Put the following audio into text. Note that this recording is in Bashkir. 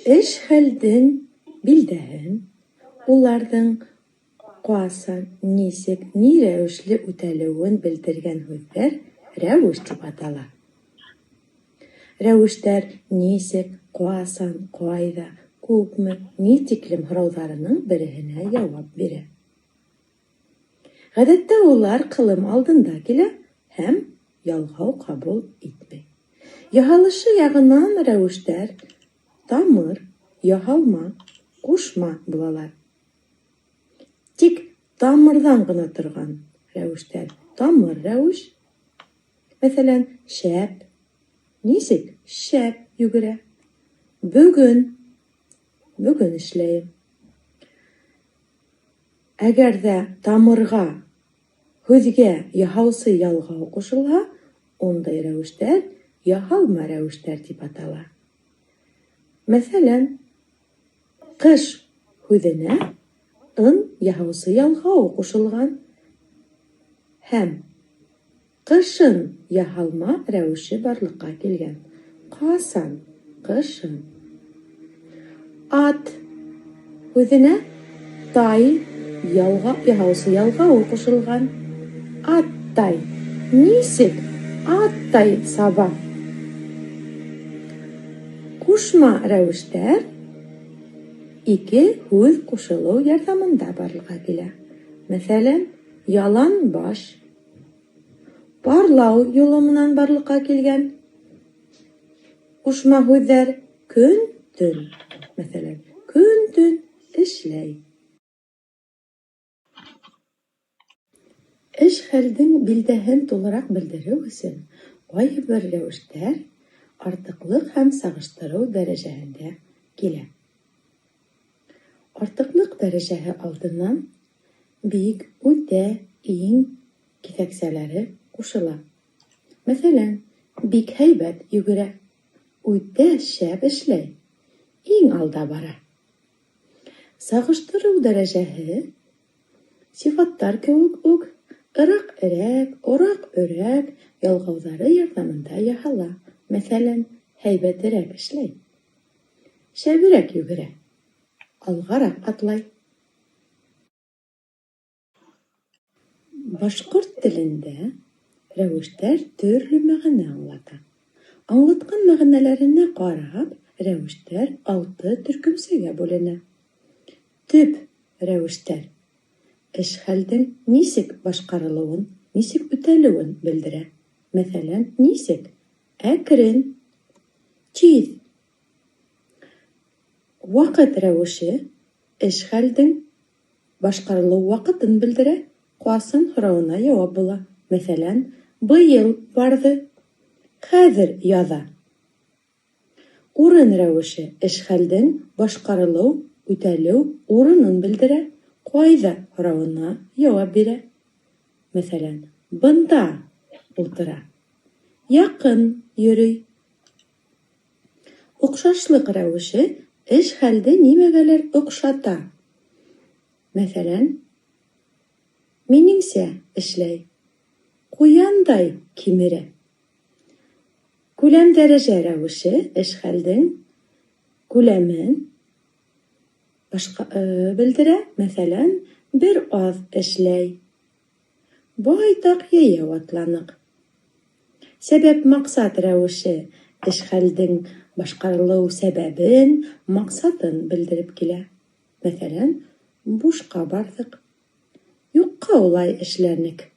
Эш-хәлдең билдәһен, уларҙың ҡасан, нисек, ни рәүешле үтәлеүен белдергән һүҙҙәр рәүеш тип атала. Рәүештәр нисек, ҡасан, ҡайҙа, күпме, ни тиклем һорауҙарының береһенә яуап бирә. Ғәҙәттә улар ҡылым алдында килә һәм ялғау ҡабул итмәй. Яһалышы яғынан рәүештәр тамыр, яһалма, ҡушма булалар. Тик тамырҙан ғына торған рәүештәр тамыр рәүеш, мәҫәлән, шәп, нисек шәп йүгерә, бөгөн, бөгөн эшләйем. Әгәр ҙә тамырға, һүҙгә яһаусы ялғау ҡушылһа, ундай рәүештәр яһалма рәүештәр тип атала. Мәҫәлән, ҡыш һүҙенә ын яһаусы ялғауы ҡушылған һәм ҡышын яһалма рәүеше барлыҡҡа килгән. Ҡасан? Ҡышын. Ат һүҙенә тай яһаусы ялғауы ҡушылған. Аттай. Нисек? Аттай саба. Ҡушма рәүештәр ике һүҙ ҡушылыу ярҙамында барлыҡҡа килә. Мәҫәлән, ялан баш. Парлау юлы менән барлыҡҡа килгән ҡушма һүҙҙәр көн-төн. Мәҫәлән, көн-төн эшләй. Эш-хәлдең билдәһен тулыраҡ белдереү өсөн ҡайһы бер рәүештәр артыҡлыҡ һәм сағыштырыу дәрәжәһендә килә. Артыҡлыҡ дәрәжәһе алдынан бик, үтә, иң киҫәксәләре ҡушыла. Мәҫәлән, бик һәйбәт йүгерә, үтә шәп эшләй, иң алда бара. Сағыштырыу дәрәжәһе сифаттар кеүек үк ыраҡ-эрәк, ораҡ-өрәк ялғауҙары ярҙамында яһала. Мәҫәлән, һәйбәтерәк эшләй, шәберәк йүгерә, алғараҡ атлай. Башҡорт телендә рәүештәр төрлө мәғәнә аңлата. Аңлатҡан мәғәнәләренә ҡарап, рәүештәр алты төркөмсәгә бүленә. Төп рәүештәр эш-хәлдең нисек башҡарылыуын, нисек үтәлеүен белдерә. Мәҫәлән, нисек? Әкрен, тиҙ. Ваҡыт рәүеше эш-хәлдең башҡарылыу ваҡытын белдерә, ҡасан һорауына яуап була. Мәҫәлән, быйыл барҙы, хәҙер яҙа. Урын рәүеше эш-хәлдең башҡарылыу, үтәлеү урынын белдерә, ҡайҙа һорауына яуап бирә. Мәҫәлән, бында ултыра, яҡын йөрөй. Оҡшашлыҡ рәүеше эш-хәлде нимәгәлер оҡшата. Мәҫәлән, минеңсә эшләй, ҡуяндай кимерә. Күләм-дәрәжә рәүеше эш-хәлдең күләмен белдерә. Мәҫәлән, бер аҙ эшләй, байтаҡ йәйәү атланыҡ. Сәбәп-маҡсат рәүеше эш-хәлдең башҡарылыу сәбәбен, маҡсатын белдереп килә. Мәҫәлән, бушҡа барҙыҡ, юҡҡа улай эшләнек.